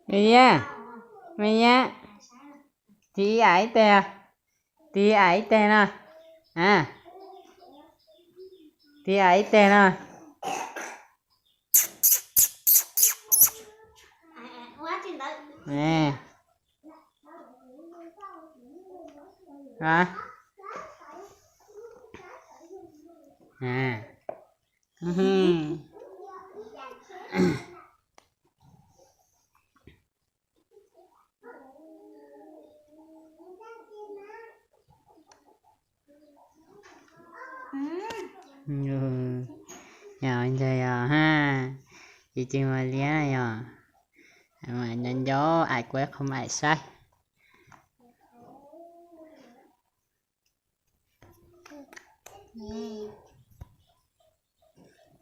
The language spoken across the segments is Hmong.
Me Yaj, Me Yaj, tiv am ib teg, tiv am ib teg no, a, tiv am ib teg no. Yog ntag yog ha, ces ces mas liab yog, mas nco nco aim kuv qhov aim saib.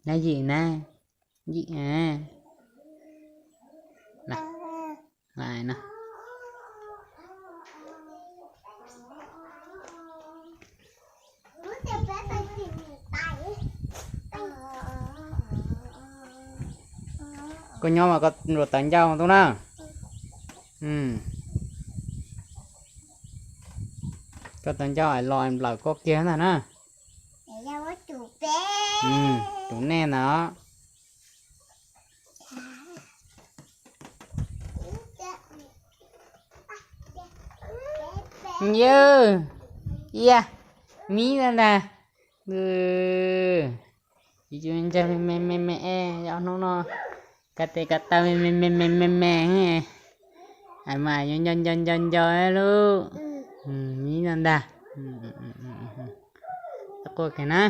Nab yim na, yim, no. Koj nyob mas koj nrog tawv ncauj tub na. Koj tawv ncauj los nplawm koj kiag ntag na. Tus nej ntag. Yawg, ia, mib ntag ntag. Ib co ntsa me me me me, ob hnub no ka tes ka taw me me me me me me, mas yuav nco nco nco nco lub, mib ntag ntag. Quaj kiag na.